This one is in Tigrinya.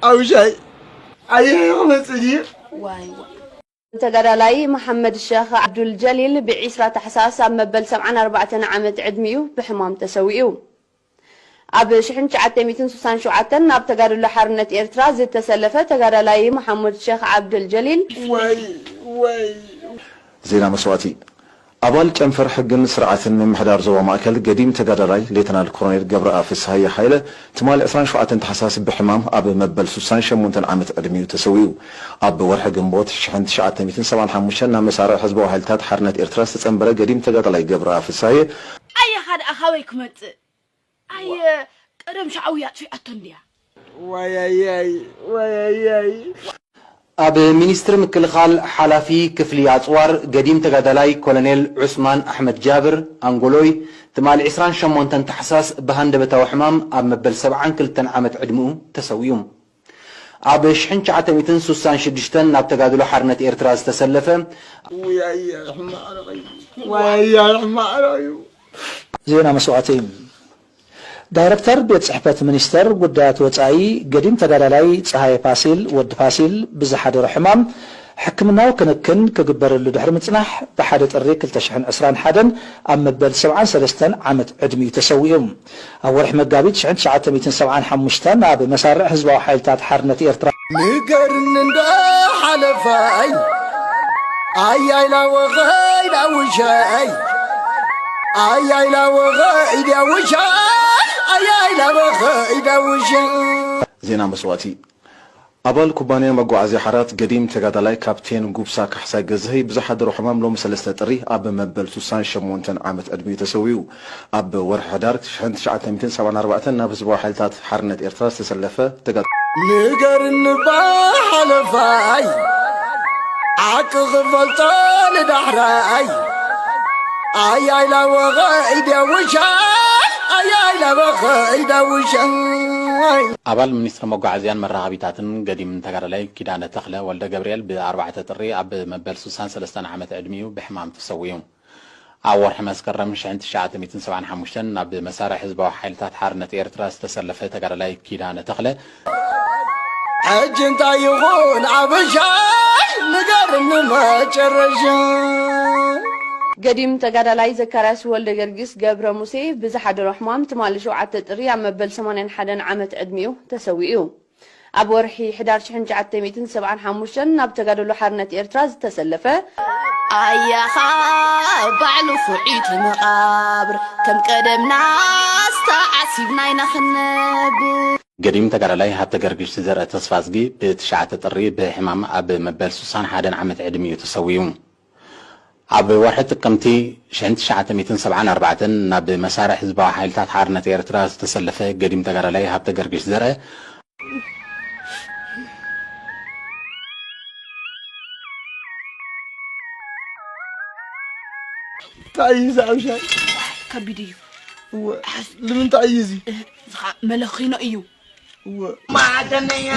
ኣብሻይ ኣየኸመፅእ ድዩ? ተጋዳላይ መሓመድ ሸኽ ዓብዱል ጀሊል ብዒስራ ታሕሳስ ኣብ መበል ሰብዓን ኣርባዕተን ዓመት ዕድሚኡ ብሕማም ተሰዊኡ። ኣብ ሽሕን ትሽዓተ ሚእትን ስሳን ሸውዓተን ናብ ተጋድሎ ሓርነት ኤርትራ ዝተሰለፈ ተጋዳላይ መሓሙድ ሸኽ ዓብደል ጀሊል ወይ ወይ ዜና መስዋእቲ ኣባል ጨንፈር ሕግን ስርዓትን ምምሕዳር ዞባ ማእከል ገዲም ተጋዳላይ ሌተናል ኮሎኔል ገብረኣብ ፍስሃየ ሃይለ ትማሊ ዕስራን ሸውዓተን ታሕሳስ ብሕማም ኣብ መበል ስሳን ሸሞንተን ዓመት ዕድሚኡ ተሰዊኡ። ኣብ ወርሒ ግንቦት ሽሕን ትሽዓተ ሚእትን ሰብዓን ሓሙሽተን ናብ መሳርዕ ህዝባዊ ሓይልታት ሓርነት ኤርትራ ዝተጸንበረ ገዲም ተጋዳላይ ገብረኣብ ፍስሃየ ኣየኻ ደኣ ካበይ ክመጽእ ኣየ ቀደም ሻዕውያ ኣጥፊኣቶ እንድያ ዋያያይ ዋያያይ ኣብ ሚኒስትሪ ምክልኻል ሓላፊ ክፍሊ ኣጽዋር ገዲም ተጋዳላይ ኮሎኔል ዑስማን ኣሕመድ ጃብር ኣንጎሎይ ትማሊ ዕስራን ሸሞንተን ታሕሳስ ብሃንደበታዊ ሕማም ኣብ መበል ሰብዓን ክልተን ዓመት ዕድሚኡ ተሰዊኡ። ኣብ ሽሕን ትሽዓተ ሚእትን ስሳን ሽዱሽተን ናብ ተጋድሎ ሓርነት ኤርትራ ዝተሰለፈ ውያየ ሕማቕ ረኺቡ ዋያየ ሕማቕ ረኺቡ ዜና መስዋእቲ ዳይረክተር ቤት ጽሕፈት ሚኒስተር ጉዳያት ወጻኢ ገዲም ተጋዳላይ ጸሃየ ፋሲል ወዲ ፋሲል ብዝሓደሮ ሕማም ሕክምናዊ ክንክን ክግበረሉ ድሕሪ ምጽናሕ ብሓደ ጥሪ ክልተ ሽሕን ዕስራን ሓደን ኣብ መበል ሰብዓን ሰለስተን ዓመት ዕድሚኡ ተሰዊኡ። ኣብ ወርሒ መጋቢት ሽሕን ትሽዓተ ሚእትን ሰብዓን ሓሙሽተን ኣብ መሳርዕ ህዝባዊ ሓይልታት ሓርነት ኤርትራ ንገርኒ እንዶ ሓለፋይ ኣያይ ላወኸይ ዳውሸይ ኣያይ ላወኸይ ዳውሸይ ኣያይ ላወኸይ ዳውሸይ ዜና መስዋእቲ ኣባል ኩባንያ መጓዓዝያ ሓራት ገዲም ተጋዳላይ ካፕቴን ጉብሳ ካሕሳይ ገዝሀይ ብዝሓደሮ ሕማም ሎሚ ሰለስተ ጥሪ ኣብ መበል ስሳን ሸሞንተን ዓመት ዕድሚኡ ተሰዊኡ። ኣብ ወርሒ ሕዳር ሽሕን ትሽዓተ ሚእትን ሰብዓን ኣርባዕተን ናብ ህዝባዊ ሓይልታት ሓርነት ኤርትራ ዝተሰለፈ ተጋዳላይ። ንገርኒ እባ ሓለፋይ ሓቂ ክፈልጦ ንዳሕራይ ኣያይ ላወኸይ ዳውሸይ ኣያይ ላወኸይ ዳውሸይ ኣባል ሚኒስትሪ መጓዓዝያን መራኸቢታትን ገዲም ተጋዳላይ ኪዳነ ተኽለ ወልደገብርኤል ብኣርባዕተ ጥሪ ኣብ መበል ስሳን ሰለስተን ዓመት ዕድሚኡ ብሕማም ተሰዊኡ። ኣብ ወርሒ መስከረም ሽሕን ትሽዓተ ሚእትን ሰብዓን ሓሙሽተን ናብ መሳርዕ ህዝባዊ ሓይልታት ሓርነት ኤርትራ ዝተሰለፈ ተጋዳላይ ኪዳነ ተኽለ፣ ሕጂ እንታይ ይኹን ዓበሻይ ንገርኒ መጨረሻ። ገዲም ተጋዳላይ ዘካርያስ ወልደገርጊስ ገብረሙሴ ብዝሓደሮ ሕማም ትማሊ ሸውዓተ ጥሪ ኣብ መበል ሰማንያን ሓደን ዓመት ዕድሚኡ ተሰዊኡ። ኣብ ወርሒ ሕዳር ሽሕን ትሽዓተ ሚእትን ሰብዓን ሓሙሽተን ናብ ተጋድሎ ሓርነት ኤርትራ ዝተሰለፈ ኣያኻ ባዕሉ ኩዒት መቓብር ከም ቀደምናስ ተዓሲብና ኢና ክንነብር። ገዲም ተጋዳላይ ሃብተገርግሽ ዘርአ ተስፋዝጊ ብትሽዓተ ጥሪ ብሕማም ኣብ መበል ስሳን ሓደን ዓመት ዕድሚኡ ተሰዊኡ። ኣብ ወርሒ ጥቅምቲ ሽሕን ትሽዓተ ሚእትን ሰብዓን ኣርባዕተን ናብ መሳርዕ ህዝባዊ ሓይልታት ሓርነት ኤርትራ ዝተሰለፈ ገዲም ተጋዳላይ ሃብተገርግሽ ዘርአ፣ እንታይ እዩ ዝዓብሻይ ከቢድ እዩ እወ ንምንታይ እዩ እዚ ዝኻ መለኺኖ እዩ እወ ማዕደነያ